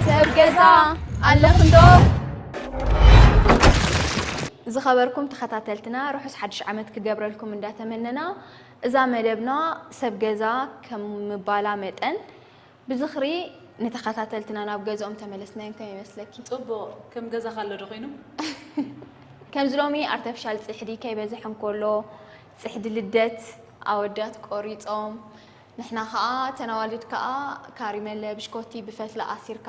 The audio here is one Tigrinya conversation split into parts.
ሰብ ገዛ ኣለኽንዶ? ዝኸበርኩም ተኸታተልትና፣ ርሑስ ሓድሽ ዓመት ክገብረልኩም እንዳተመነና፣ እዛ መደብና ሰብ ገዛ ከም ምባላ መጠን፣ ብዝኽሪ ንተኸታተልትና ናብ ገዝኦም ተመለስናዮም። ከም ይመስለኪ? ጽቡቕ። ከም ገዛኻ ኣሎ ዶ ኮይኑ? ከምዚ ሎሚ ኣርተፊሻል ጽሕዲ ከይበዝሕ እንከሎ፣ ጽሕዲ ልደት ኣወዳት ቆሪጾም፣ ንሕና ኸኣ፣ እተን ኣዋልድ ከኣ፣ ካሪመለ፣ ብሽኮቲ ብፈትሊ ኣሲርካ፣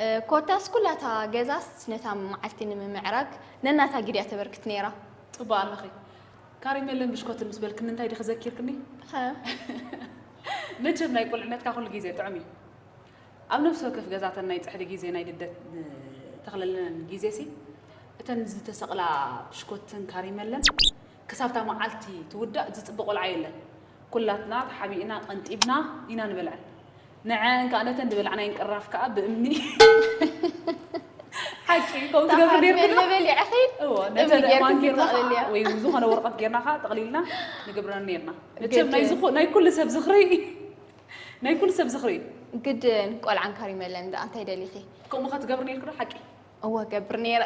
እ፣ ኮታስ ኩላታ ገዛስ ነታ መዓልቲ ንምምዕራግ ነናታ ግድ እያ ተበርክት ነይራ። ጽቡቕ ኣለኺ። ካሪመለን ብሽኮትን ምስ በልክኒ እንታይ ዲኺ ዘኪርክኒ? ኸ? መቸም ናይ ቁልዕነትካ ኩሉ ግዜ ጥዑም እዩ። ኣብ ነፍሲ ወከፍ ገዛተን ናይ ጽሕዲ ግዜ፣ ናይ ልደት ንተኽለለን ግዜሲ፣ እተን ዝተሰቕላ ብሽኮትን ካሪመለን ክሳብታ መዓልቲ ትውዳእ ዝጽበ ቆልዓ የለን። ኩላትና ተሓቢእና ቀንጢብና ኢና ንበልዐን። ንዐን ከኣ ነተን ዝበላዕናየን ቅራፍ ከኣ ብእምኒ ሓቂ ከምኡ ካብ ትገብሪ ሓደ ነይርኩ ዶ? መለ በሊዕኺ እዎ፣ እምኒ ነተን ጌርኪ ኣእማን ጌርና ከኣ ትጠቕልልያ። ወይ ዝኾነ ወረቐት ጌርና ከኣ ጠቕሊልና ንገብረን ነይርና። መቸም ግድን። ናይ ዝኾ-፣ ናይ ኩሉ ሰብ ዝኽሪ፣ ናይ ኩሉ ሰብ ዝኽሪ እዩ። ግድን ቆልዓን ካሪመለን ደኣ እንታይ ደሊኺ? ከምኡ ከ ትገብሪ ነይርኩ ዶ ሓቂ? እወ ገብር ነይረ።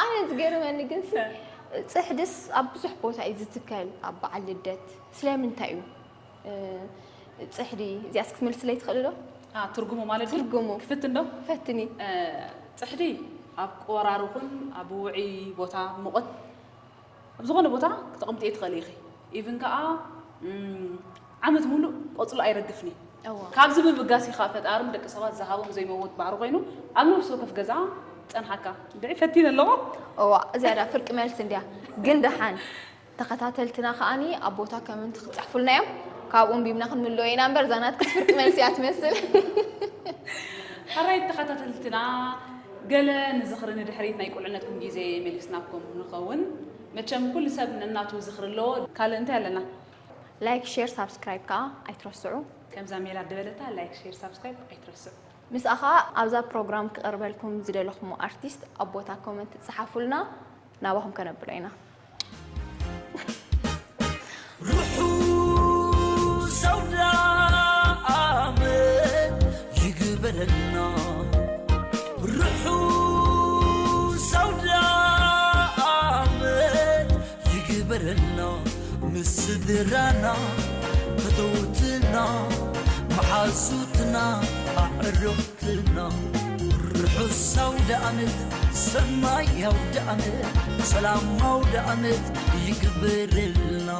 ኣነ ዝገርመኒ ግን ሲ፣ እ። ጽሕድስ ኣብ ብዙሕ ቦታ እዩ ዝትከል፣ ኣብ በዓል ልደት። ስለምንታይ እዩ፣ እ፣ ጽሕዲ? እዚኣስ ክትመልስለይ ትኽእሊ ዶ? አ፣ ትርጉሙ ማለት ድዩ? ትርጉሙ። ክፍትን ዶ? ፈትኒ። እ፣ ጽሕዲ ኣብ ቆራር ይኹን ኣብ ውዑይ ቦታ፣ ሙቐት ኣብ ዝኾነ ቦታ ክተቐምጥዮ ትኽእሊ ኢኺ። ኢቭን ከኣ፣ እም፣ ዓመት ሙሉእ ቆጽሉ ኣይረግፍን እዩ። እዋ። ካብዚ ብምብጋስ እዩ ከኣ ፈጣርን ደቂ ሰባት ዝሃቦም ዘይመውት ባህሪ ኮይኑ፣ ኣብ ነፍሲ ወከፍ ገዛ ጸንሓካ። እንድዒ ፈቲነ ኣለኹ። እዋ፣ እዚኣ ደኣ ፍርቂ መልሲ እንድያ። ግን ደሓን ተኸታተልትና ከኣኒ ኣብ ቦታ ኮመንት ክጽሕፉልና እዮም። ካብኡ ኣንቢብና ክንምልኦ ኢና እምበር፣ እዛ ናትክስ ፍርቂ መልሲ እያ ትመስል። ሕራይ ተኸታተልትና፣ ገለ ንዝኽሪ ንድሕሪት ናይ ቁልዕነትኩም ግዜ መሊስናኩም ንኸውን። መቸም ኩሉ ሰብ ነናቱ ዝኽሪ ኣለዎ። ካልእ እንታይ ኣለና? ላይክ፣ ሼር፣ ሳብስክራይብ ከኣ ኣይትረስዑ። ከምዛ ሜላት ዝበለታ ላይክ፣ ሼር፣ ሳብስክራይብ ኣይትረስዑ። ምስኣ ከኣ ኣብዛ ፕሮግራም ክቐርበልኩም ዝደለኹሞ ኣርቲስት ኣብ ቦታ ኮመንት ጸሓፉልና፣ ናባኹም ከነብሎ ኢና። ርሑስ ኣውደ ዓመት ይግበረልና። ርሑስ ኣውደ ዓመት ይግበረልና። ምስ ስድራና፣ ፈተውትና፣ መሓዙትና፣ ኣዕሩኽትና። ርሑስ ኣውደ ዓመት፣ ሰናይ ኣውደ ዓመት፣ ሰላም ኣውደ ዓመት ይግበረልና።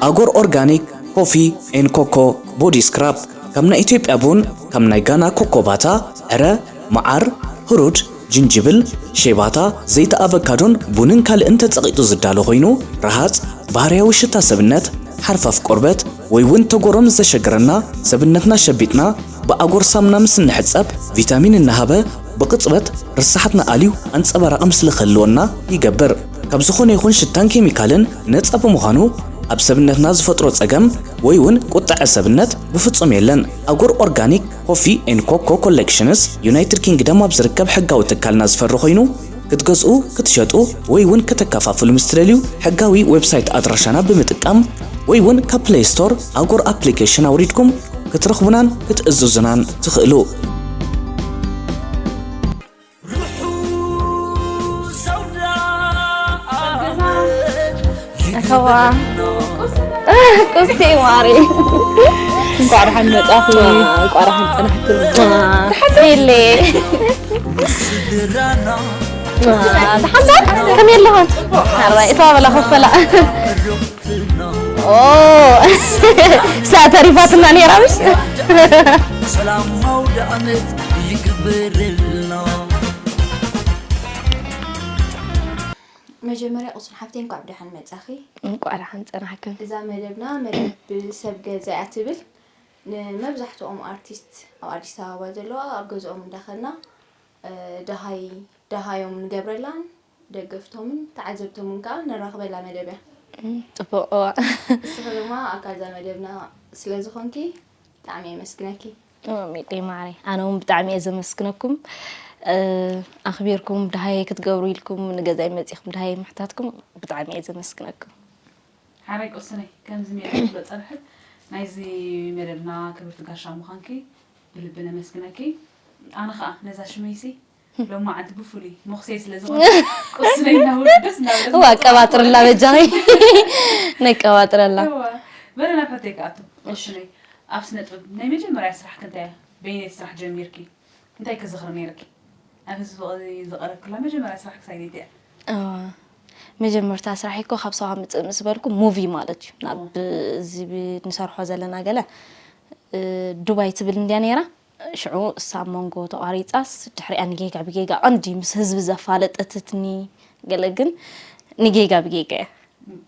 ኣጎር ኦርጋኒክ ኮፊ ኤን ኮኮ ቦዲ ስክራብ፣ ከም ናይ ኢትዮጵያ ቡን፣ ከም ናይ ጋና ኮኮ ባታ፣ ዕረ፣ መዓር፣ ህሩድ፣ ጅንጅብል፣ ሼባታ፣ ዘይቲ ኣቨካዶን ቡንን ካልእን ተጸቒጡ ዝዳሎ ኮይኑ፣ ረሃጽ፣ ባህርያዊ ሽታ ሰብነት፣ ሓርፋፍ ቆርበት፣ ወይ እውን ተጎሮም ዘሸግረና፣ ሰብነትና ሸቢጥና ብኣጎር ሳሙና ምስ እንሕጸብ፣ ቪታሚን እናሃበ ብቕጽበት ርሳሓትና ኣልዩ ኣንጸባራቒ ምስሊ ክህልወና ይገብር። ካብ ዝኾነ ይኹን ሽታን ኬሚካልን ነጻ ብምዃኑ፣ ኣብ ሰብነትና ዝፈጥሮ ጸገም ወይ እውን ቁጥዐ ሰብነት ብፍጹም የለን። ኣጎር ኦርጋኒክ ኮፊ ኤን ኮኮ ኮሌክሽንስ፣ ዩናይትድ ኪንግደም ኣብ ዝርከብ ሕጋዊ ትካልና ዝፈሪ ኮይኑ፣ ክትገዝኡ፣ ክትሸጡ ወይ እውን ከተከፋፍሉ ምስ ትደልዩ፣ ሕጋዊ ዌብሳይት ኣድራሻና ብምጥቃም ወይ እውን ካብ ፕሌይ ስቶር ኣጎር ኣፕሊኬሽን ኣውሪድኩም ክትረኽቡናን ክትእዝዙናን ትኽእሉ። ርሑስ ኣውደ ዓመት እተዋ። ይግበረልና። ቁርሲ ማሪ። እንኳዕ ደሓን መጻኺ። እንኳዕ ደሓን ጸናሕክን። ደሓን ኢለ። ስድራና። ደሓን ዶ? ከመይ ኣለኹም? ሓራይ፣ እተዋ በላ ኮፈላ። ኦ፣ ሳዕ ተሪፋትና ነይራ፣ ምሽ? ሰላም ኣውደ ዓመት ይግበረልና። መጀመርያ፣ ቁሱን ሓፍተይ፣ እንኳዕ ብደሓን መጻኺ። እንኳዕ ደሓን ጸናሕክን። እዛ መደብና፣ መደብ ሰብ ገዛ እያ ትብል። ንመብዛሕትኦም ኣርቲስት ኣብ ኣዲስ ኣበባ ዘለዋ፣ ኣብ ገዝኦም እንዳኸድና፣ እ፣ ደሃይ፣ ደሃዮም ንገብረላን፣ ደገፍቶምን ተዓዘብቶምን ከኣ ነራኽበላ መደብ እያ። እም፣ ጽቡቕ፣ እዋ። ንስኺ ድማ ኣካል እዛ መደብና ስለ ዝኾንኪ፣ ብጣዕሚ የመስግነኪ። ሚጤ ማዕረይ፣ ኣነ እውን ብጣዕሚ እየ ዘመስግነኩም። ኣኽቢርኩም ድሃየ ክትገብሩ ኢልኩም ንገዛይ መፂኹም ድሃየ ምሕታትኩም ብጣዕሚ እየ ዘመስግነኩም። ሓራይ ቁስነይ፣ ከምዚ ሜዳ ስለ ጸንሐት ናይዚ መደብና ክብርቲ ጋሻ ምዃንኪ ብልቢ ነመስግነኪ። ኣነ ኸኣ ነዛ ሽመይሲ ሎማዓንቲ ብፍሉይ ሞኽሰይ ስለ ዝኾነ ቁስነይ እናበልኩ ደስ እናበለኒ እዋ ኣቀባጥርላ በጃኺ። ነቀባጥረላ። እዋ። በለና ፈተይ ከኣቱ ቁስነይ፣ ኣብ ስነ ጥበብ ናይ መጀመርያ ስራሕኪ እንታይ እያ? በይነይቲ ስራሕ ጀሚርኪ እንታይ ክዝኽሪ ነይርኪ? ኣብ ህዝቢ ዝቐረብክላ መጀመርያ ስራሕ ክሳይ ነይቲ እያ። መጀመርታ ስራሕ እኮ ካብ ሰባ ምፅእ ምስ በልኩ ሙቪ ማለት እዩ ናብ እዚ ንሰርሖ ዘለና ገለ ዱባይ ትብል እንድያ ነይራ። ሽዑ እሳ ኣብ መንጎ ተቋሪፃስ ድሕሪኣ ንጌጋ ብጌጋ ቀንዲ ምስ ህዝቢ ዘፋለጠትትኒ ገለ ግን ንጌጋ ብጌጋ እያ።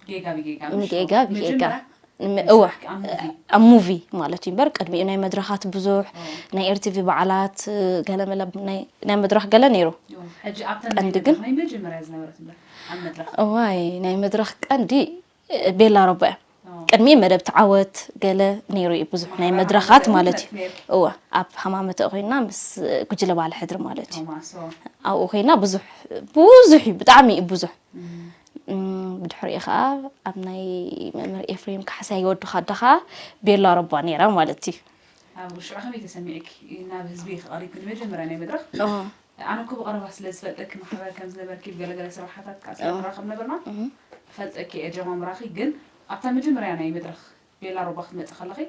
ጌጋ ብጌጋ ንጌጋ ብጌጋ እወ ኣብ ሙቪ ማለት እዩ እምበር ቅድሚኡ ናይ መድረኻት ብዙሕ ናይ ኤርቲቪ በዓላት ገለመለ ናይ መድረኽ ገለ ነይሩ። ቀንዲ ግን እዋይ ናይ መድረኽ ቀንዲ ቤላ ረቦ እያ። ቅድሚኡ መደብ ተዓወት ገለ ነይሩ እዩ ብዙሕ ናይ መድረኻት ማለት እዩ። እወ ኣብ ሃማመተ ኮይና ምስ ጉጅለ ባለ ሕድሪ ማለት እዩ። ኣብኡ ኮይና ብዙሕ ብዙሕ እዩ ብጣዕሚ እዩ ብዙሕ። ብድሕሪኡ ከዓ ኣብ ናይ መምህር ኤፍሬም ካሕሳይ ወድኻ ኣደ ከዓ ቤላ ረባ ነይራ ማለት እዩ። ኣብ ሽዑ ከመይ ተሰሚዕኪ? ናብ ህዝቢ ክቐሪብኪ ንመጀመርያ ናይ መድረኽ ኣነ እኮ ብቐረባ ስለ ዝፈልጠኪ ማሕበር ከም ዝነበርኪ ብገለገለ ስራሓታት ከዓ ስለ ንራኸብ ነበርና ፈልጠኪ እየ ጀማምራኺ ግን ኣብታ መጀመርያ ናይ መድረኽ ቤላ ሮባ ክትመፂ ከለኺ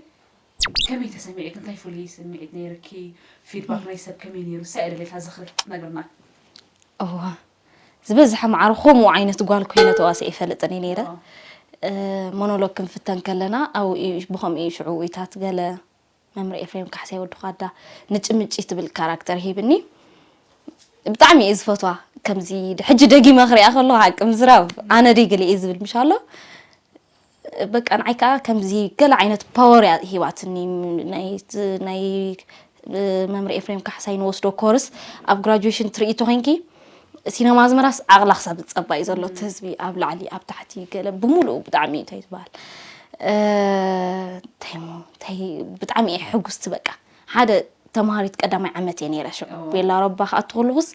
ከመይ ተሰሚዕኪ እንታይ ፍሉይ ስምዒት ነይርኪ ፊድባክ ናይ ሰብ ከመይ ነይሩ ሳይ ደሌታ ዝኽሪ ነግርና እዋ ዝበዝሐ መዓር ከምኡ ዓይነት ጓል ኮይነ ተዋሰ ይፈልጥን ነይረ ሞኖሎግ ክንፍተን ከለና ኣብኡ ብከምኡ እዩ ሽዑ ውይታት ገለ መምህር ኤፍሬም ካሕሳይ ወዲ ኳዳ ንጭምጪ ትብል ካራክተር ሂብኒ። ብጣዕሚ እየ ዝፈትዋ። ከምዚ ሕጂ ደጊመ ክሪኣ ከለኹ ሓቂ ምዝራብ ኣነ ደይ ገለ እየ ዝብል ምሽ ኣሎ። በቃ ንዓይ ከዓ ከምዚ ገለ ዓይነት ፓወር እያ ሂባትኒ። ናይ ናይ መምህር ኤፍሬም ካሕሳይ ንወስዶ ኮርስ ኣብ ግራጁዌሽን ትርኢቲ ኮይንኪ ሲነማ ኣዝመራስ ዓቕላ ክሳብ ዝፀባ እዩ ዘሎ እቲ ህዝቢ ኣብ ላዕሊ ኣብ ታሕቲ ገለ ብምሉኡ ብጣዕሚ እንታይ ዝበሃል እንታይ እንታይ ብጣዕሚ እየ ሕጉስቲ በቃ ሓደ ተምሃሪት ቀዳማይ ዓመት እየ ነይረ ሽዑ ቤላ ረባ ክኣቱ ከለኹስ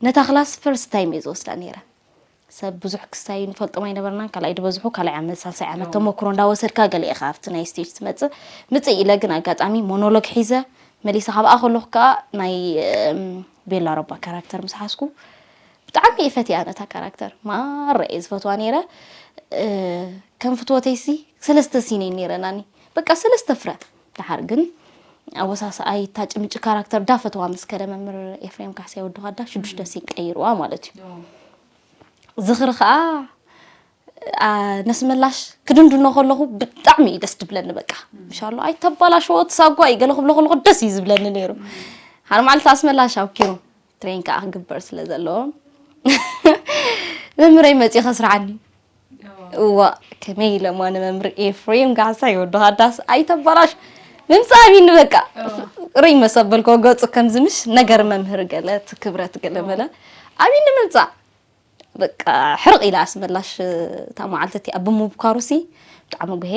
ነታ ክላስ ፈርስት ታይም እየ ዝወስዳ ነይረ ሰብ ብዙሕ ክስታይ ንፈልጦም ኣይነበርናን ካልኣይ ዝበዝሑ ካልኣይ ዓመት ሳልሳይ ዓመት ተመክሮ እንዳወሰድካ ገለ ኢኻ ኣብቲ ናይ ስቴጅ ትመፅእ ምፅእ ኢለ ግን ኣጋጣሚ ሞኖሎግ ሒዘ መሊሰ ካብኣ ከለኹ ከዓ ናይ ቤላ ረባ ካራክተር ምስ ሓዝኩ ብጣዕሚ እየ ፈትያ ነታ ካራክተር ማራ እየ ዝፈትዋ ነይረ ከም ፍትወተይሲ ሰለስተ ሲነይ ነይረናኒ በቃ ሰለስተ ፍረ ድሓር ግን ኣወሳስኣይ እታ ጭምጪ ካራክተር ዳ ፈትዋ ምስ ከደ መምህር ኤፍሬም ካሕሳይ ወዲ ኳዳ ሽዱሽተ ሲን ቀይርዋ ማለት እዩ ዝኽሪ ከዓ ነስመላሽ ክድንድኖ ከለኹ ብጣዕሚ እዩ ደስ ድብለኒ በቃ ምሻሎ ኣይተባላሽዎ ትሳጓ እዩ ገለ ክብሎ ከለኹ ደስ እዩ ዝብለኒ ነይሩ ሓደ መዓልቲ ኣስመላሽ ኣብኪሩ ትሬን ከዓ ክግበር ስለ ዘለዎ መምህረይ መፅኡ ከስርዓኒ እዋ ከመይ ኢለ እሞ ንመምህር ኤፍሬም ጋሳ ይወዱ ሃዳስ ኣይተባላሽ ምምፃእ ኣቢኒ በቃ ርይ መሰበልኮ ገፁ ከምዚ ምሽ ነገር መምህር ገለ ክብረት ገለ መለ ኣቢኒ ምምፃእ በቃ ሕርቕ ኢላ ኣስመላሽ እታ መዓልቲ እቲኣ ብምብካሩሲ ብጣዕሚ ጉሄ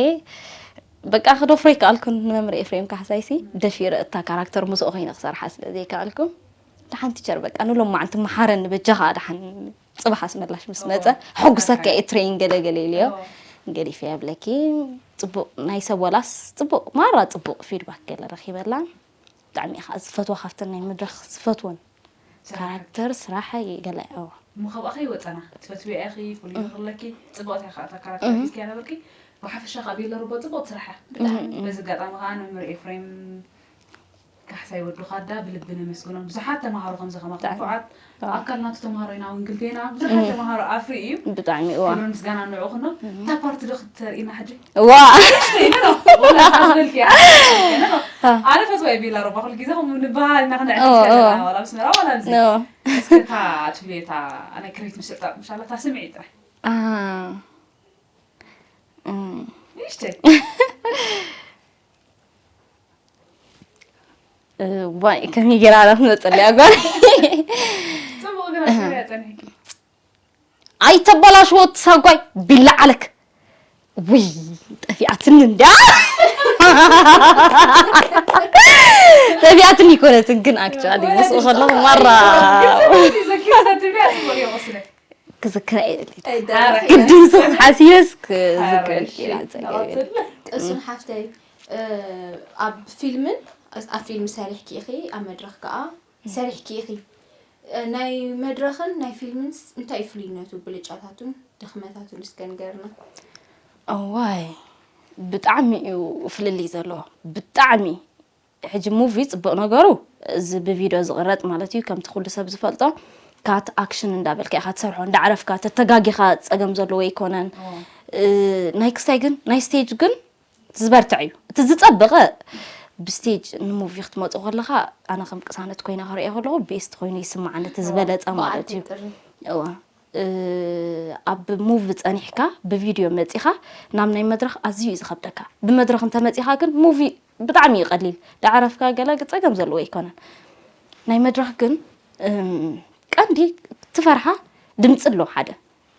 በቃ ክደፍሮ ይከኣልኩን ንመምህር ኤፍሬም ካሕሳይሲ ደፊረ እታ ካራክተር ምስኡ ኮይነ ክሰርሓ ስለ ዘይከኣልኩ ደሓን ቲቸር በቃ ንሎም መዓልቲ መሓረኒ በጃኻ ደሓን ፅባሕ ኣስመላሽ ምስ መፀ ሕጉሰካ እየ ትሬን ገለ ገለ ኢለዮ ገዲፈ የብለኪ ፅቡቅ ናይ ሰብ ወላስ ፅቡቅ ማራ ፅቡቅ ፊድባክ ገለ ረኪበላ ብጣዕሚ ኢኻ ዝፈትዋ ካብተን ናይ መድረክ ዝፈትወን ካራክተር ስራሕ ገለ እዋ እሞ ካብኣ ከይወፀና ትፈትውያ ኢኺ ፍሉይ ክብለኪ ፅቡቅቲ ኢኻ እታ ካራክተር ሒዝክያ ነበርኪ ብሓፈሻ ከዓ ቤላ ሩባ ፅቡቅ ስራሕ እያ ብጣዕሚ በዚ ኣጋጣሚ ከዓ ንመምህር ኤፍሬም ካሕሳይ ወዲ ኳዳ ብልቢ ነመስግኖም ብዙሓት ተምሃሮ ከምዚ ከማኹም ንፉዓት ኣካል ናቱ ተምሃሮ ኢና እውን ክልቴና ብዙሓት ተምሃሮ ኣፍሪ እዩ ብጣዕሚ እዋ ክብርን ምስጋና ንዑ ኩኖ እታ ፓርቲ ዶ ክተርእና ሕጂ እዋ ወላ ዝበልኪ ኣነ ፈትዋ እየ ቤላ ሮባ ኩሉ ግዜ ከምኡ ንበሃል ኢና ክንዕቅብ ከለና ዋላ ኣብ ኣስመራ ዋላ ኣብዚ እስከ እታ ትብልዮ እታ ናይ ክሬት ምስርጣጥ ምሻላ እታ ስምዒ ጥራይ ንእሽተይ ዋይ ከመይ ገይራ ኣላ ትመፀለይ ኣጓል ፅቡቅ ግና ትብልያ ፀኒሕኪ ኣይተበላሽዎ ሳጓይ ቢላ ዓለክ ውይ፣ ጠፊኣትኒ እንድያ። ጠፊኣትኒ ይኮነትን ግን፣ actually ምስኡ ከለኹ ማራ ክዝክራ እየ ደሊ። ግድን ስኽ ሓሲበስ ክዝክር። ቅሱን ሓፍተይ፣ ኣብ ፊልምን ኣብ ፊልም ሰሪሕኪ ኢኺ፣ ኣብ መድረኽ ከዓ ሰሪሕኪ ኢኺ። ናይ መድረኽን ናይ ፊልምንስ እንታይ እዩ ፍልይነቱ? ብልጫታቱን ድኽመታቱን እስከ ንገርና። እዋይ፣ ብጣዕሚ እዩ ፍልልይ ዘለዎ፣ ብጣዕሚ። ሕጂ ሙቪ ፅቡቕ ነገሩ፣ እዚ ብቪድዮ ዝቕረፅ ማለት እዩ፣ ከምቲ ኩሉ ሰብ ዝፈልጦ፣ ካት ኣክሽን እንዳበልካ ኢኻ ትሰርሖ፣ እንዳዕረፍካ ተተጋጊኻ፣ ፀገም ዘለዎ ኣይኮነን። ናይ ክስታይ ግን፣ ናይ ስቴጅ ግን ዝበርትዕ እዩ። እቲ ዝፀበቐ ብስቴጅ ንሙቪ ክትመፁ ከለኻ፣ ኣነ ከም ቅሳነት ኮይነ ክርእዮ ከለኹ ቤስት ኮይኑ ይስማዓኒ፣ እቲ ዝበለፀ ማለት እዩ። እዋ፣ ኣብ ሙቪ ፀኒሕካ ብቪድዮ መፂኻ ናብ ናይ መድረኽ ኣዝዩ እዩ ዝኸብደካ። ብመድረኽ እንተመፂኻ ግን ሙቪ ብጣዕሚ እዩ ቀሊል። ዳዕረፍካ ገለ ጸገም ዘለዎ ኣይኮነን። ናይ መድረኽ ግን ቀንዲ ትፈርሓ ድምፂ ኣሎ ሓደ።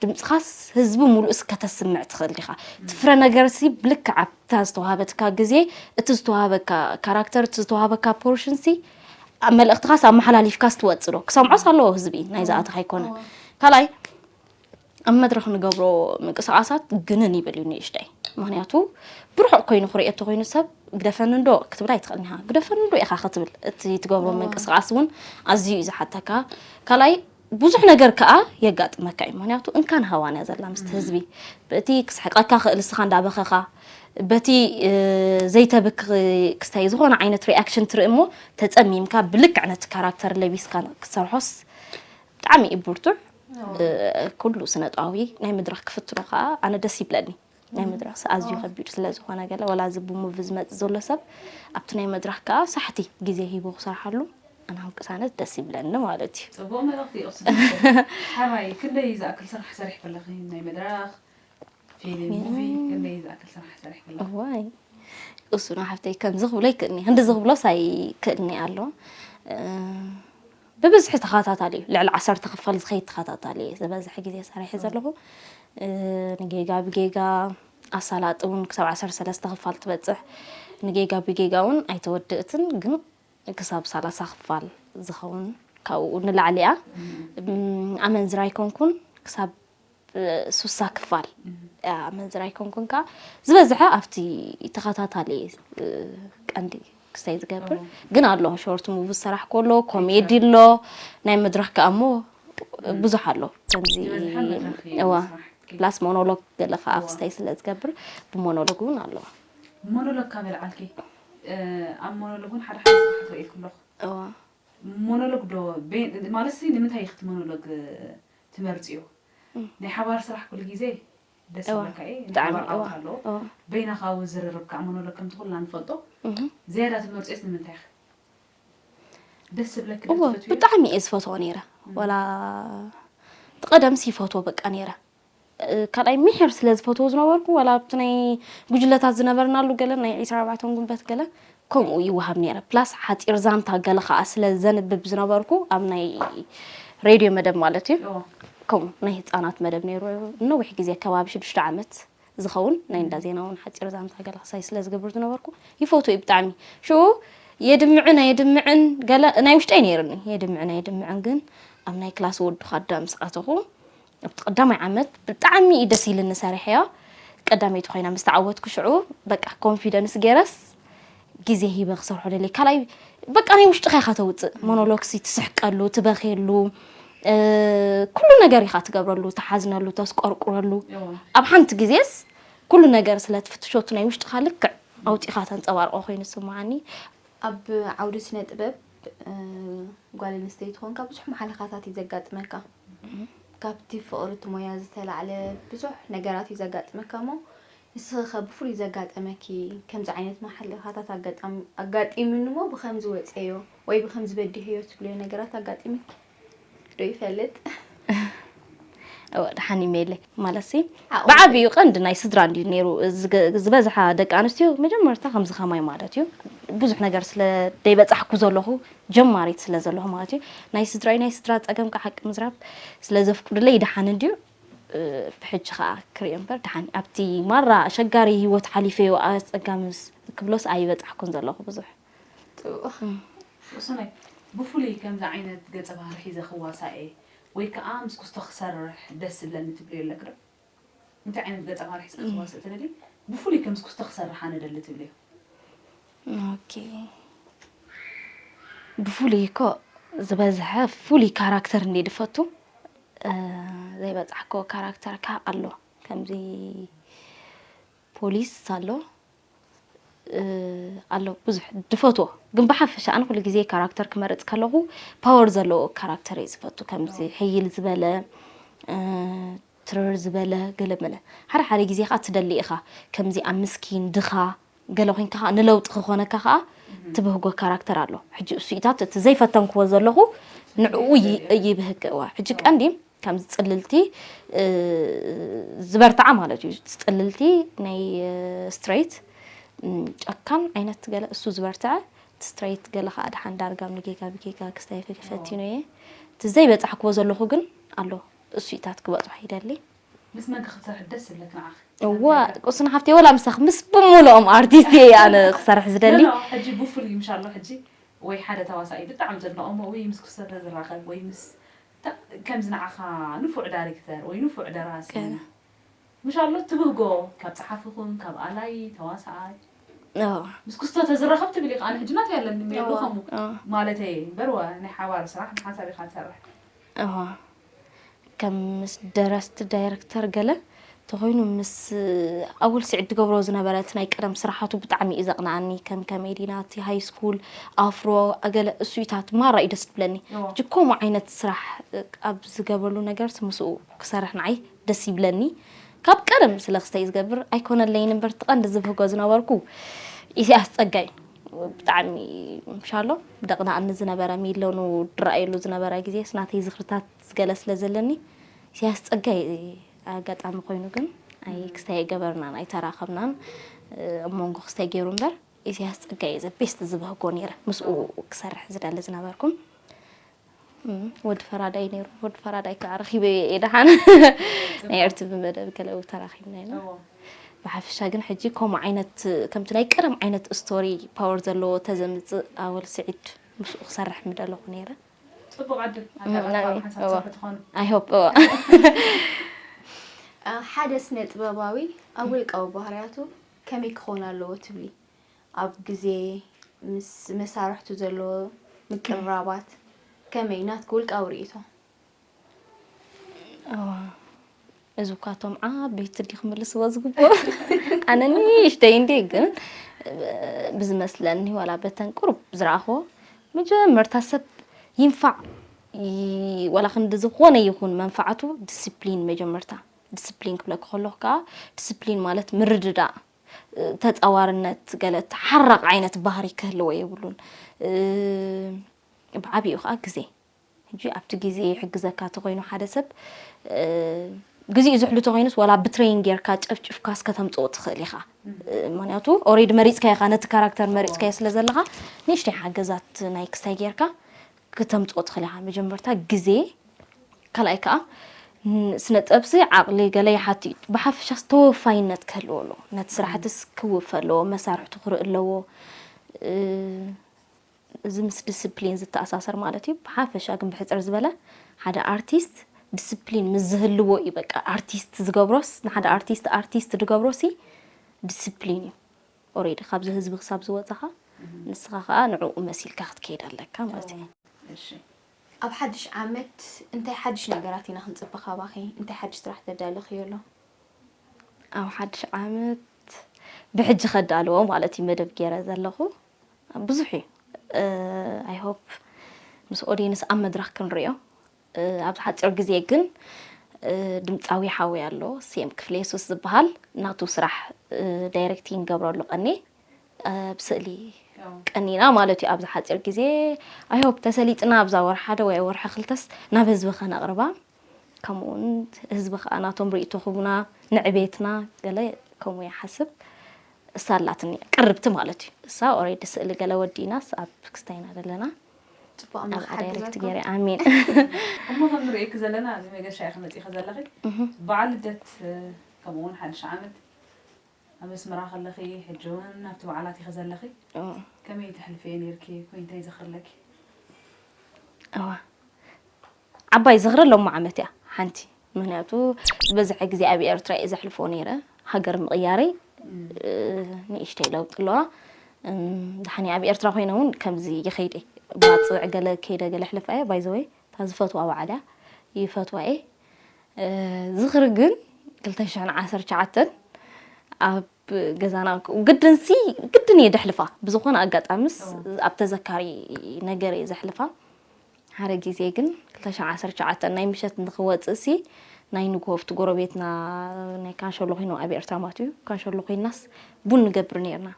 ድምፅኻስ ህዝቢ ሙሉእስ ከተስምዕ ትኽእል ዲኻ? እቲ ፍረ ነገርሲ ብልክዕ ኣብታ ዝተዋሃበትካ ግዜ፣ እቲ ዝተዋሃበካ ካራክተር፣ እቲ ዝተዋሃበካ ፖርሽንሲ መልእኽትኻስ ኣመሓላሊፍካስ ትወፅእ ዶ? ክሰምዖስ ኣለዎ ህዝቢ፣ ናይ ዝኣተኻ ኣይኮነን። ካልኣይ ኣብ መድረኽ ንገብሮ ምንቅስቓሳት ግንን ይብል እዩ ንእሽተይ። ምኽንያቱ ብርሑቕ ኮይኑ ክርእዮ እንተኾይኑ ሰብ ግደፈኒ እንዶ ክትብል ኣይትኽእልን ኢኻ። ግደፈኒ እንዶ ኢኻ ክትብል። እቲ ትገብሮ ምንቅስቓስ እውን ኣዝዩ እዩ ዝሓተካ። ካልኣይ ብዙሕ ነገር ከኣ የጋጥመካ እዩ። ምኽንያቱ እንካን ሃዋን እያ ዘላ ምስቲ ህዝቢ። በቲ ክስሕቀካ ክእል ንስኻ እንዳበኸኻ፣ በቲ ዘይተብክ ክስታይ ዝኾነ ዓይነት ሪኣክሽን ትርኢ እሞ ተጸሚምካ ብልክዕ ነቲ ካራክተር ለቢስካ ክትሰርሖስ ብጣዕሚ እዩ ብርቱዕ። ኩሉ ስነጥበባዊ ናይ መድረኽ ክፍትኖ ከዓ ኣነ ደስ ይብለኒ። ናይ መድረኽ ኣዝዩ ከቢድ ስለ ዝኾነ ገለ ወላ እዚ ብሙቪ ዝመጽእ ዘሎ ሰብ ኣብቲ ናይ መድረኽ ከዓ ሳሕቲ ግዜ ሂቡ ክሰርሓሉ ኣነ ከም ቅሳነት ደስ ይብለኒ ማለት እዩ። ፅቡቕ መልእኽቲ እዩ። ሓራይ ክንደይ ዝኣክል ስራሕ ሰሪሕኪ ኣለኺ? ናይ መድረኽ፣ ፊልም፣ ሙቪ ክንደይ ዝኣክል ስራሕ ሰሪሕኪ ኣለኺ? እዋይ እሱና ሓፍተይ ከምዚ ክብሎ ይክእልኒ ክንዲ ዝኽብሎስ ኣይክእልኒ ኣሎ። ብብዝሒ ተኸታታሊ እዩ። ልዕሊ ዓሰርተ ክፋል ዝኸይድ ተኸታታሊ እየ ዝበዝሐ ግዜ ሰሪሐ ዘለኹ። ንጌጋ ብጌጋ ኣሳላጢ እውን ክሳብ ዓሰርተ ሰለስተ ክፋል ትበፅሕ። ንጌጋ ብጌጋ እውን ኣይተወድእትን ግን ክሳብ ሰላሳ ክፋል ዝኸውን ካብኡ ንላዕሊ እያ። ኣመንዝራ ኣይኮንኩን ክሳብ ሱሳ ክፋል ኣመንዝራ ኣይኮንኩን ከዓ ዝበዝሐ ኣብቲ ተኸታታሊ ቀንዲ ክስታይ ዝገብር ግን ኣሎ ሾርት ሙቭ ዝሰራሕኩ ኣሎ ኮሜዲ ኣሎ ናይ መድረኽ ከዓ እሞ ብዙሕ ኣሎ ከምዚ እዋ ፕላስ ሞኖሎግ ገለ ከዓ ክስታይ ስለ ዝገብር ብሞኖሎግ እውን ኣለዋ ሞኖሎግ ካብ ኣልዓልኪ ኣብ ሞኖሎግ እውን ሓደ ሓደ ስራሕ ትርኢ ኣለኹ እዋ ሞኖሎግ ዶ ማለት ሲ ንምንታይ ኢኽቲ ሞኖሎግ ትመርፅዮ ናይ ሓባር ስራሕ ኩሉ ግዜ ደስ ይብለካ እዩ ናይ ሓባር ዓወት ኣለዎ በይናኻ እውን ዝርርብ ከዓ ሞኖሎግ ከምቲ ኩልና ንፈልጦ ዝያዳ ትመርፅዮስ ንምንታይ ኢኺ ደስ ዝብለኪ ዶ ትፈትውዮ ብጣዕሚ እየ ዝፈትዎ ነይረ ወላ እቲ ቀደምሲ ይፈትዎ በቃ ነይረ ካልኣይ ምሒር ስለ ዝፈትዎ ዝነበርኩ ዋላ ኣብቲ ናይ ጉጅለታት ዝነበርናሉ ገለ ናይ ዒስራ ኣርባዕተ ጉንበት ገለ ከምኡ ይወሃብ ነይረ plus ሓፂር ዛንታ ገለ ከዓ ስለ ዘንብብ ዝነበርኩ ኣብ ናይ ሬድዮ መደብ ማለት እዩ ከምኡ ናይ ህፃናት መደብ ነይሩ ነዊሕ ግዜ ከባቢ ሽዱሽተ ዓመት ዝኸውን ናይ እንዳ ዜና እውን ሓፂር ዛንታ ገለ ክሳይ ስለ ዝገብር ዝነበርኩ ይፈትዎ እዩ ብጣዕሚ ሽኡ የድምዕን ኣየድምዕን ገለ ናይ ውሽጠይ ነይርኒ የድምዕን ኣየድምዕን ግን ኣብ ናይ ክላስ ወዱ ካዳ ምስ ኣተኹ ኣብቲ ቀዳማይ ዓመት ብጣዕሚ እዩ ደስ ኢልኒ ሰሪሐዮ ቀዳመይቲ ኮይና ምስ ተዓወትኩ ሽዑ በቃ ኮንፊደንስ ገይረስ ግዜ ሂበ ክሰርሖ ደልየ ካልኣይ በቃ ናይ ውሽጥኻ ኢኻ ተውፅእ ሞኖሎግሲ ትስሕቀሉ ትበኽየሉ ኩሉ ነገር ኢኻ ትገብረሉ ተሓዝነሉ ተስቆርቁረሉ ኣብ ሓንቲ ግዜስ ኩሉ ነገር ስለ ትፍትሾቱ ናይ ውሽጥኻ ልክዕ ኣውፂኻ ተንፀባርቆ ኮይኑ ዝስምዓኒ ኣብ ዓውዲ ስነ ጥበብ ጓል ኣንስተይቲ ኮንካ ብዙሕ መሓለኻታት እዩ ዘጋጥመካ። ካብቲ ፍቕሪ እቲ ሞያ ዝተላዕለ ብዙሕ ነገራት እዩ ዘጋጥመካ እሞ ንስኺ ኸ ብፍሉይ ዘጋጠመኪ ከምዚ ዓይነት መሓለኻታት ኣጋጢሙኒ እሞ ብኸምዚ ወፀዮ ወይ ብኸምዚ በዲሀዮ ትብልዮ ነገራት ኣጋጢሙኪ ዶ ይፈልጥ? እወ ደሓን ይመየለይ ማለት ሲ ብዓብዩ ቀንዲ ናይ ስድራ እንድዩ ነይሩ ዝበዝሓ ደቂ ኣንስትዮ መጀመርታ ከምዚ ከማይ ማለት እዩ ብዙሕ ነገር ስለ ደይበፃሕኩ ዘለኹ ጀማሪት ስለ ዘለኹ ማለት እዩ ናይ ስድራይ ናይ ስድራ ፀገም ከዓ ሓቂ ምዝራብ ስለ ዘፍቅዱለይ ደሓን እንድዩ ብሕጂ ኸዓ ክሪኦ እምበር፣ ደሓን ኣብቲ ማራ ኣሸጋሪ ህይወት ሓሊፈዮ፣ ኣጸጋምስ ክብሎስ ኣይበጻሕኩን ዘለኹ ብዙሕ። ቁሱነይ፣ ብፍሉይ ከምዚ ዓይነት ገጸ ባህሪ ሒዘ ክዋሳእ እየ ወይ ከዓ ምስ ኩስቶ ክሰርሕ ደስ ዝብለኒ ትብልዮ ኣለኪ ዶ? እንታይ ዓይነት ገጸ ባህሪ ሒዝኪ ክትዋስኢ ትደልዪ? ብፍሉይ ከም ምስ ኩስቶ ክሰርሕ ኣነ ደሊ ትብልዮ? ኦኬ፣ ብፍሉይ እኮ ዝበዝሐ ፍሉይ ካራክተር እንዴ ድፈቱ። ዘይበጻሕኮ ካራክተር ከ ኣሎ፣ ከምዚ ፖሊስ ኣሎ ኣሎ ብዙሕ ድፈትዎ። ግን ብሓፈሻ ኣነ ኩሉ ግዜ ካራክተር ክመርጽ ከለኹ ፓወር ዘለዎ ካራክተር እየ ዝፈቱ። ከምዚ ሕይል ዝበለ፣ ትርር ዝበለ፣ ገለ መለ። ሓደ ሓደ ግዜ ከዓ ትደሊ ኢኻ፣ ከምዚ ኣብ ምስኪን ድኻ ገለ ኮይንካ ከዓ ንለውጢ ክኾነካ ከዓ ትብህጎ ካራክተር ኣሎ። ሕጂ እሱኢታት እቲ ዘይፈተንክዎ ዘለኹ ንዕኡ ይብህግ። እዋ ሕጂ ቀንዲ ከምዚ ጽልልቲ ዝበርትዓ ማለት እዩ። ጽልልቲ ናይ ስትሬት ጨካን ዓይነት ገለ እሱ ዝበርትዐ፣ እቲ ስትሬት ገለ ከዓ ደሓን ዳርጋ ብጌጋ ብጌጋ ክስታይ ፈቲኑ እየ። እቲ ዘይበጻሕክዎ ዘለኹ ግን ኣሎ፣ እሱኢታት ክበጽሖ ይደሊ። ምስ መን ክትሰርሒ ደስ ዝብለኪ ንዓኺ? እዋ ቁስና ሓፍተይ፣ ወላ ምሳኽ ምስ ብምሉኦም ኣርቲስት እየ ኣነ ክሰርሕ ዝደሊ። ሕጂ ብፍሉይ ምሻሎ ሕጂ ወይ ሓደ ተዋሳኢ ብጣዕሚ ዘድንቖሞ ወይ ምስ ክሰተ ዝራኸብ ወይ ምስ ከምዚ ንዓኻ ንፉዕ ዳይሬክተር ወይ ንፉዕ ደራሲ ምሻሎ ትብህጎ፣ ካብ ጸሓፊ ኹን ካብ ኣላይ ተዋሳኣይ ምስ ክስቶ ተዝራኸብ ትብል ኢኻ። ኣነ ሕጂ ናተይ ኣለኒ ሜሉ ከምኡ ማለተይ እምበር ናይ ሓባር ስራሕ ብሓንሳብ ኢኻ ትሰርሕ። ከም ምስ ደረስቲ ዳይረክተር ገለ ተኾይኑ ምስ ኣወል ስዒድ ትገብሮ ዝነበረ እቲ ናይ ቀደም ስራሓቱ ብጣዕሚ እዩ ዘቕንኣኒ። ከም ከሜዲ ናቲ ሃይ ስኩል ኣፍሮ ገለ እሱይታት ማራ እዩ ደስ ትብለኒ። ሕጂ ከምኡ ዓይነት ስራሕ ኣብ ዝገብረሉ ነገር ምስኡ ክሰርሕ ንዓይ ደስ ይብለኒ። ካብ ቀደም ስለ ክስተይ ዝገብር ኣይኮነለይን እምበር እቲ ቀንዲ ዝብህጎ ዝነበርኩ ኢሳያስ ጸጋይ ብጣዕሚ ምሻሎ ደቕንኣኒ ዝነበረ ሚለኑ ድረኣየሉ ዝነበረ ግዜ ስናተይ ዝኽርታት ገለ ስለ ዘለኒ ኢሳያስ ጸጋይ ኣጋጣሚ ኮይኑ ግን ኣይ ክስታይ ኣይገበርናን ኣይተራኸብናን። ኣብ መንጎ ክስታይ ገይሩ እምበር ኢሳያስ ጸጋይ ዘ ቤስት ዝበህጎ ነይረ ምስኡ ክሰርሕ ዝደሊ ዝነበርኩም። ወዲ ፈራዳይ ነይሩ። ወዲ ፈራዳይ ከዓ ረኺበዮ እየ ደሓን ናይ ኤርትቪ መደብ ገለ ተራኺብና ኢና። ብሓፈሻ ግን ሕጂ ከምኡ ዓይነት ከምቲ ናይ ቀደም ዓይነት ስቶሪ ፓወር ዘለዎ ተዘምፅእ ኣወል ስዒድ ምስኡ ክሰርሕ ምደለኹ ነይረ። ፅቡቅ ዕድል ኣጋጣሚ ሓንሳብ ትሰርሑ ትኾኑ። I hope። ሓደ ስነ ጥበባዊ ኣብ ውልቃዊ ባህርያቱ ከመይ ክኾን ኣለዎ ትብሊ? ኣብ ግዜ ምስ መሳርሕቱ ዘለዎ ምቅርራባት ከመይ ናትኪ ውልቃዊ ርእይቶ? እዚ እኳ እቶም ዓበይቲ ድዩ ክምልስዎ ዝግብኦ? ኣነ ንእሽተይ እንዲ ግን ብዝመስለኒ ዋላ በተን ቁሩብ ዝረኣኽዎ መጀመርታ ሰብ ይንፋዕ ዋላ ክንዲ ዝኾነ ይኹን መንፋዕቱ ዲስፕሊን መጀመርታ ዲስፕሊን ክብለኪ ከለኹ ከዓ ዲስፕሊን ማለት ምርድዳእ ተፃዋርነት ገለ ተሓራቕ ዓይነት ባህሪ ክህልዎ የብሉን። ብዓብኡ ከዓ ግዜ ሕጂ ኣብቲ ግዜ ይሕግዘካ ተኮይኑ ሓደ ሰብ ግዜኡ ዝሕሉ ተኮይኑስ ዋላ ብትሬን ጌርካ ጨፍጭፍካስ ከተምፅኦ ትኽእል ኢኻ። ምክንያቱ ኦሬዲ መሪፅካ ኢኻ ነቲ ካራክተር መሪፅካዮ ስለ ዘለኻ ንእሽተይ ሓገዛት ናይ ክስታይ ጌርካ ክተምፅኦ ትኽእል ኢኻ። መጀመርታ ግዜ ካልኣይ ከዓ ስነ ጥበብሲ ዓቕሊ ገለ ይሓቲ እዩ። ብሓፈሻስ ተወፋይነት ክህልዎ ኣለዎ። ነቲ ስራሕትስ ክውፍ ኣለዎ፣ መሳርሕቱ ክርኢ ኣለዎ። እዚ ምስ ዲስፕሊን ዝተኣሳሰር ማለት እዩ። ብሓፈሻ ግን ብሕፅር ዝበለ ሓደ ኣርቲስት ዲስፕሊን ምስ ዝህልዎ እዩ በቃ ኣርቲስት ዝገብሮስ ንሓደ ኣርቲስት ኣርቲስት ዝገብሮሲ ዲስፕሊን እዩ። ኦሬዲ ካብዚ ህዝቢ ክሳብ ዝወፃኻ ንስኻ ከዓ ንዕኡ መሲልካ ክትከይድ ኣለካ ማለት እዩ። እሺ ኣብ ሓድሽ ዓመት እንታይ ሓድሽ ነገራት ኢና ክንፅበ ካባኺ? እንታይ ሓድሽ ስራሕ ተዳለኽዮ ኣሎ? ኣብ ሓድሽ ዓመት ብሕጂ ከዳልዎ ማለት እዩ መደብ ገይረ ዘለኹ። ብዙሕ እዩ። I hope ምስ ኦዲየንስ ኣብ መድረኽ ክንሪኦ። ኣብዚ ሓፂር ግዜ ግን ድምፃዊ ሓወይ ኣሎ፣ ሴም ክፍለ የሱስ ዝበሃል፣ ናቱ ስራሕ ዳይሬክቲንግ ገብረሉ ቀኒ ብስእሊ ቀኒና ማለት እዩ። ኣብዚ ሓፂር ግዜ I hope ተሰሊጥና ኣብዛ ወርሓ ዶ ወይ ወርሒ ክልተስ ናብ ህዝቢ ከነቕርባ፣ ከምኡ እውን ህዝቢ ከዓ ናቶም ርእይቶ ክህቡና ንዕቤትና ገለ ከምኡ ይሓስብ። እሳ ኣላትኒ ቅርብቲ ማለት እዩ። እሳ ኦሬዲ ስእሊ ገለ ወዲእናስ ኣብ ክስታይና ዘለና ጽቡቕ ኣምላኽ ኣብኣ ዳይሬክት ሓግዘኩም። ገይረ ኣሜን። እሞ ከም ንርእየኪ ዘለና ኣብዚ መገሻ ኢኺ መጺእኺ ዘለኺ። በዓል ልደት ከምኡ እውን ሓድሽ ዓመት ኣብ ኣስመራ ከለኺ ሕጂ እውን ኣብቲ በዓላት ኢኺ ዘለኺ። ከመይ ተሕልፍዮ ነይርኪ ወይ እንታይ ይዘኽርለኪ? እዋ ዓባይ ዝኽሪ ሎሚ ዓመት እያ ሓንቲ። ምክንያቱ ዝበዝሐ ግዜ ኣብ ኤርትራ እየ ዘሕልፎ ነይረ። ሃገር ምቕያረይ ንእሽተይ ለውጢ ኣለዋ። ድሓን ኣብ ኤርትራ ኮይነ እውን ከምዚ ይኸይደ ባፅዕ ገለ ከይደ ገለ ሕልፍ ኣየ ባይዘወይ እታ ዝፈትዋ በዓል እያ ይፈትዋ እየ። ዝኽሪ ግን ክልተ ሽሕን ዓሰርተ ትሽዓተን ኣብ ገዛና ግድንሲ ግድን እየ ደሕልፋ። ብዝኾነ ኣጋጣምስ ኣብ ተዘካሪ ነገር እየ ዘሕልፋ። ሓደ ግዜ ግን ክልተ ሽሕን ዓሰርተ ትሽዓተን ናይ ምሸት ንኽወፅእሲ ናይ ንግሆ ኣብቲ ጎረቤትና ናይ ካንሸሎ ኮይኑ ኣብ ኤርትራ ማለት እዩ ካንሸሎ ኮይናስ ቡን ንገብር ነርና።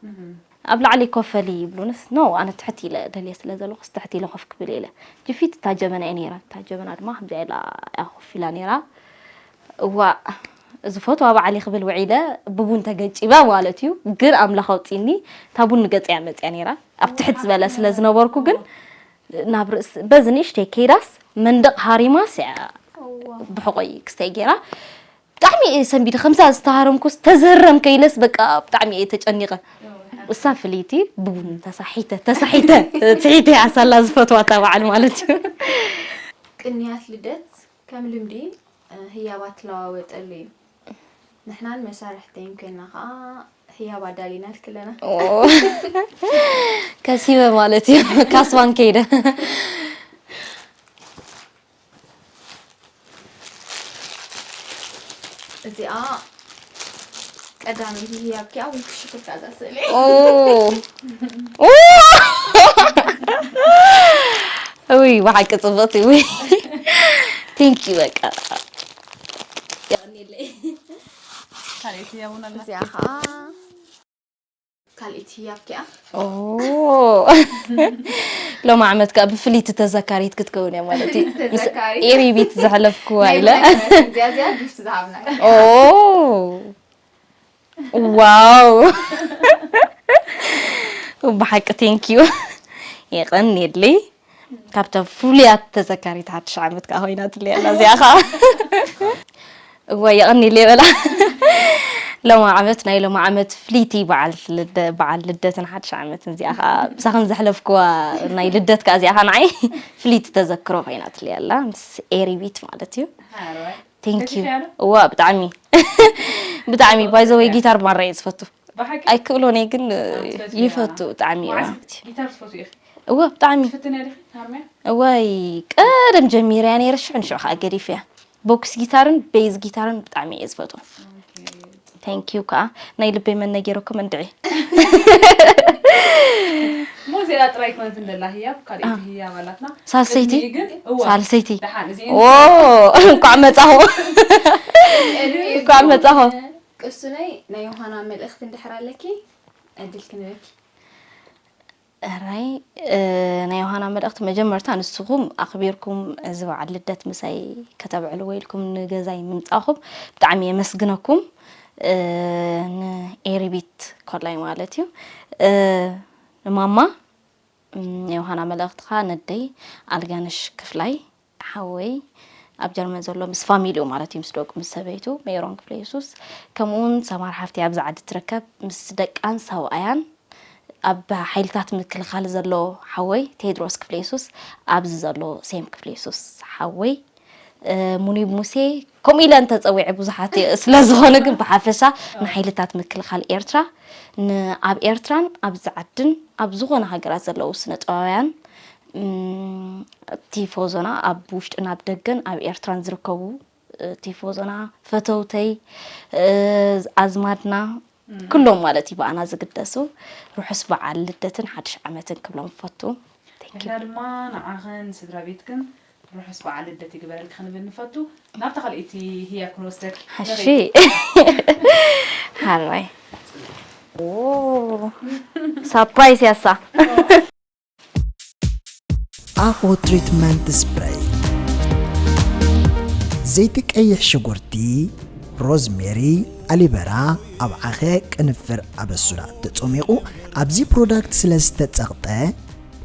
ኣብ ላዕሊ ኮፈሊ ይብሉንስ ኖ ኣነ ትሕት ኢለ ደልየ ስለ ዘለኹስ ትሕት ኢለ ኮፍ ክብል ኢለ ጅፊት እታ ጀበና እየ ነይራ። እታ ጀበና ድማ ከምዚኣ ኢላ እያ ኮፍ ኢላ ነይራ። እዋእ ዝፈትዋ በዓል ክብል ውዒለ ብቡን ተገጪበ ማለት እዩ። ግን ኣምላኽ ኣውፂኒ እታ ቡን ንገፀያ መፅያ ነይራ። ኣብ ትሕት ዝበለ ስለ ዝነበርኩ ግን ናብ ርእሲ በዚ ንእሽተይ ከይዳስ መንደቕ ሃሪማስ እያ ብሕቆይ ክስተይ ገይራ። ብጣዕሚ እየ ሰንቢደ ከምዛ ዝተሃረምኩስ ተዘረም ከይለስ በቃ ብጣዕሚ እየ ተጨኒቐ። እሳ ፍልይቲ ብቡን ተሳሒተ ተሳሒተ ትሒተ እያ ሳላ ዝፈትዋ እታ በዓል ማለት እዩ። ቅንያት ልደት ከም ልምዲ ህያባት ትለዋወጠሉ እዩ። ንሕናን መሳርሕተይን ኮይና ከዓ ህያብ ኣዳሊናልኪ ኣለና። ከሲበ ማለት እዩ ካስባን ከይደ። እዚኣ ቀዳመይቲ ህያብኪ ኣብ ውልቂ ሽኩርካ እዛ ስእሊ። ውይ ብሓቂ ፅብቕቲ ውይ ቴንኪ በቃ ካልኣይቲ ህያብ እውን ኣላ። እዚኣ ከዓ ካልኣይቲ ህያብኪ እያ። ሎሚ ዓመት ከዓ ብፍልይቲ ተዘካሪት ክትከውን እያ ማለት እዩ። ተዘካሪት። ኤሪቢት ዘሕለፍኩዋ ኢለ እዚኣ እዚኣ ጊፍት ዝሃብና። ኦ ዋው ብሓቂ ቴንኪዩ የቐንየለይ። ካብተን ፍሉያት ተዘካሪት ሓድሽ ዓመት ከዓ ኮይናትለይ ኣላ እዚኣ ከዓ። እወ የቐንየለይ በላ። ሎሚ ዓመት ናይ ሎሚ ዓመት ፍልይቲ በዓል ልደ- በዓል ልደትን ሓድሽ ዓመትን እዚኣ ከዓ ምሳኽን ዘሕለፍክዋ ናይ ልደት ከዓ እዚኣ ከዓ ንዓይ ፍልይቲ ተዘክሮ ኮይናትለይ ኣላ ምስ ኤሪቢት ማለት እዩ። ቴንክ ዩ። እዋ ብጣዕሚ ብጣዕሚ ባይዘወይ ጊታር ማራ እየ ዝፈቱ። ኣይክእሎን እየ ግን ይፈቱ ብጣዕሚ እየ። ጊታር ትፈትዊ ኢኺ? እዋ ብጣዕሚ ትፍትንያ ዲኺ ትሃርምያ? እዋይ ቀደም ጀሚረያ ነይረ ሽዑ ንሽዑ ከዓ ገዲፈያ። ቦክስ ጊታርን ቤዝ ጊታርን ብጣዕሚ እየ ዝፈቱ። ቴንክ ዩ ከዓ ናይ ልበይ መነ ገይረኩም እንድዒ። እሞ እዚኣ ጥራይ ኮነት እንደላ ህያብ ካልኣይቲ ህያብ ኣላትና። ሳልሰይቲ ቅድሚኡ ግን እዋ ሳልሰይቲ ደሓን እዚ ኦ እንኳዕ መጻኹ እንኳዕ መጻኹ። ቅሱነይ ናይ ዮሃና መልእኽቲ እንድሕር ኣለኪ ዕድል ክንበኪ። እራይ ናይ ዮሃና መልእኽቲ መጀመርታ ንስኹም ኣኽቢርኩም እዚ በዓል ልደት ምሳይ ከተብዕልዎ ኢልኩም ንገዛይ ምምጻእኹም ብጣዕሚ የመስግነኩም። ንኤሪቢት ኮላይ ማለት እዩ። ንማማ ናይ ዮሃና መልእኽትኻ ነደይ ኣልጋነሽ ክፍላይ ሓወይ ኣብ ጀርመን ዘሎ ምስ ፋሚሊኡ ማለት እዩ ምስ ደቁ ምስ ሰበይቱ ሜሮን ክፍለ የሱስ ከምኡ እውን ሰማር ሓፍቲ ኣብዚ ዓዲ ትርከብ ምስ ደቃን ሰብኣያን ኣብ ሓይልታት ምክልኻል ዘሎ ሓወይ ቴድሮስ ክፍለ የሱስ ኣብዚ ዘሎ ሴም ክፍለ የሱስ ሓወይ ሙኒብ ሙሴ ከምኡ ኢለ እንተፀዊዐ ብዙሓት ስለ ዝኾነ ግን ብሓፈሻ ንሓይልታት ምክልኻል ኤርትራ ኣብ ኤርትራን ኣብዚ ዓድን ኣብ ዝኾነ ሃገራት ዘለዉ ስነ ጥበባውያን ቲፎዞና ኣብ ውሽጥን ኣብ ደገን ኣብ ኤርትራን ዝርከቡ ቲፎዞና ፈተውተይ ኣዝማድና ኩሎም ማለት እዩ ብኣና ዝግደሱ ርሑስ በዓል ልደትን ሓድሽ ዓመትን ክብሎም ፈቱ። ንሕና ድማ ንዓኽን ስድራ ቤትክን ርሑስ በዓል ልደት ይግበረልኪ ክንብል ንፈቱ። ናብታ ካልኣይቲ ህያብ ክንወስደኪ። ሓሺ ሃራይ ሳፕራይስ ያሳ ኣኾ ትሪትመንት ስፕረይ ዘይቲ ቀይሕ ሽጉርቲ ሮዝሜሪ ኣሊበራ ኣብ ዓኸ ቅንፍር ኣበሱዳ ተጾሚቑ ኣብዚ ፕሮዳክት ስለ ዝተጸቕጠ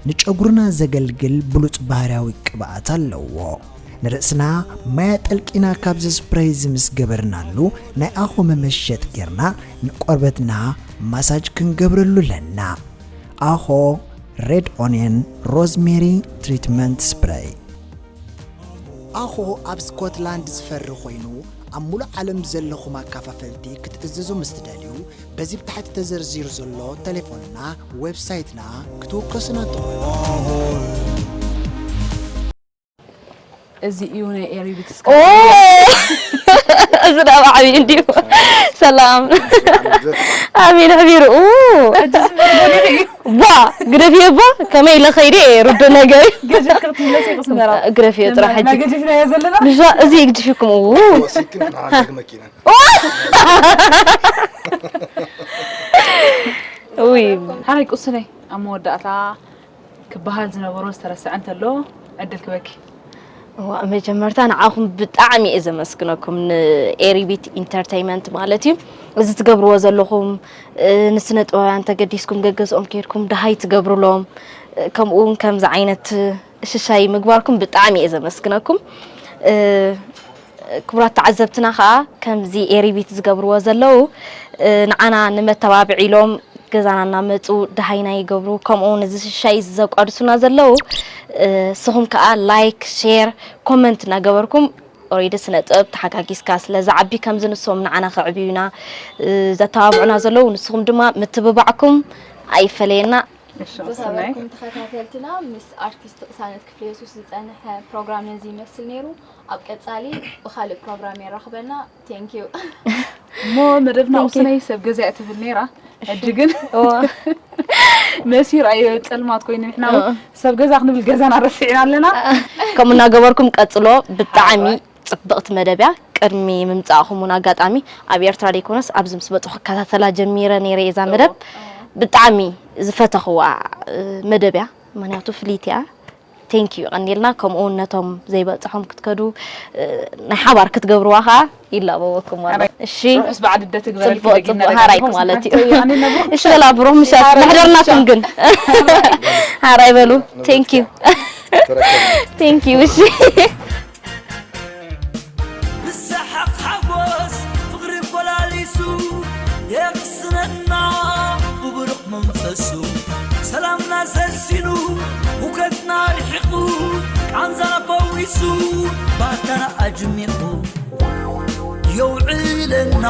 ንጨጉርና ዘገልግል ብሉጽ ባህርያዊ ቅብኣት ኣለዎ። ንርእስና ማይ ኣጠልቂና ካብዚ ስፕሬይ እዚ ምስ ገበርናሉ፣ ናይ ኣኾ መመሸጥ ጌርና ንቆርበትና ማሳጅ ክንገብረሉ ኣለና። ኣኾ ሬድ ኦንየን ሮዝሜሪ ትሪትመንት ስፕሬይ። ኣኾ ኣብ ስኮትላንድ ዝፈሪ ኮይኑ፣ ኣብ ሙሉእ ዓለም ዘለኹም ኣካፋፈልቲ ክትእዝዙ ምስ ትደልዩ፣ በዚ ብታሕቲ ተዘርዚሩ ዘሎ ቴሌፎንና፣ ዌብሳይትና ክትውከሱና ትኽእሉ። እዚ እዩ ናይ ኤሪ ቢትስ። ኦ! እዚ ደኣ ዓብዪ እንድዩ። ሰላም። ኣሜን ኣሕቢሩ። ኡ! ዋ! ግደፍዮ እባ፣ ከመይ ኢለ ኸይደ እየ ርዶ ነገር። ገጀፍ ክትምለስ ይቕስም። ግደፍዮ ጥራሕ ሕጂ። ገጀፍናዮ ዘለና። ንዛ፣ እዚ ይግድፍኩም። ኡ! ወሲድኪ ንሕና ሓንቲ መኪና። ኡይ። ሓራይ ቁስለይ ኣብ መወዳእታ ክበሃል ዝነበሮ ዝተረስዐ እንተሎ ዕድል ክበኪ። እዋ፣ መጀመርታ ንዓኹም ብጣዕሚ እየ ዘመስግነኩም፣ ንኤሪቢት ኢንተርተይመንት ማለት እዩ። እዚ ትገብርዎ ዘለኹም፣ እ፣ ንስነ ጥበባውያን ተገዲስኩም ገገዝኦም ከይድኩም ደሃይ ትገብሩሎም፣ እ፣ ከምኡ እውን ከምዚ ዓይነት ሽሻይ ምግባርኩም ብጣዕሚ እየ ዘመስግነኩም። እ፣ ክቡራት ተዓዘብትና ኸዓ ከምዚ ኤሪቢት ዝገብርዎ ዘለዉ፣ እ፣ ንዓና ንመተባብዒ ኢሎም ገዛና እናመፁ ደሃይና ይገብሩ። ከምኡ እውን እዚ ሽሻይ እዚ ዘቋድሱና ዘለዉ፣ እ፣ ንስኹም ከዓ ላይክ፣ ሼር፣ ኮመንት እናገበርኩም ኦሬዲ ስነ ጥበብ ተሓጋጊዝካ ስለ ዝዓቢ ከምዚ ንሶም ንዓና ከዕብዩና፣ እ፣ ዘተባብዑና ዘለዉ ንስኹም ድማ ምትብባዕኩም ኣይፈለየና። እሺ፣ ሰናይ። ዝኸበርኩም ተኸታተልትና፣ ምስ ኣርቲስት ቅሳነት ክፍለ የሱስ ዝጸንሐ ፕሮግራም ነዚ ይመስል ነይሩ። ኣብ ቀጻሊ ብኻልእ ፕሮግራም የራኽበና። ቴንክ ዩ። እሞ መደብና ቴንክ ዩ። ቁስነይ ሰብ ገዛ እያ ትብል ነይራ። ሕጂ ግን እዋ። መሲር ኣየ ጸልማት ኮይኑ ንሕና እውን እዋ። ሰብ ገዛ ክንብል ገዛና ረሲዕና ኣለና። ከምኡ እናገበርኩም ቀጽሎ። ብጣዕሚ ኣዋ። ጽብቕቲ መደብ እያ። ቅድሚ ምምጻእኹም እውን ኣጋጣሚ ኣብ ኤርትራ ደይኮነስ ኣብዚ ምስ መጹ ክከታተላ ጀሚረ ነይረ እዛ መደብ። እዋ። ብጣዕሚ ዝፈተኽዋ፣ እ፣ መደብ እያ። ምኽንያቱ ፍልይቲ እያ። ቴንክ ዩ፣ ቀኒልና። ከምኡ እውን ነቶም ዘይበጽሖም ክትከዱ፣ እ፣ ናይ ሓባር ክትገብርዋ ኸዓ ይላበወኩም ኣሎ። ሓራይ። እሺ። ርሑስ በዓል ልደት ግበረልኪ ጽቡቕ፣ ደጊምና ጽቡቕ። ሓራይ ደጋጊምና ማለት እዩ። ኣነ ነብሩ። እሺ፣ በላ ብሩኽ ምሸት። ሓራይ መሕደርናኩም ምሸት። ግን። ሓራይ በሉ። ቴንክ ዩ። ተረከብና። ቴንክ ዩ፣ እሺ። ብሰሓቕ ሓጎስ ፍቕሪ ኮላሊሱ የቕስነና ብብሩኽ መንፈሱ ሰላምና ሰሲኑ ሁከትና ርሒቑ ቃንዛና ፈዊሱ ባርካና ኣጅሚቑ የውዕለና።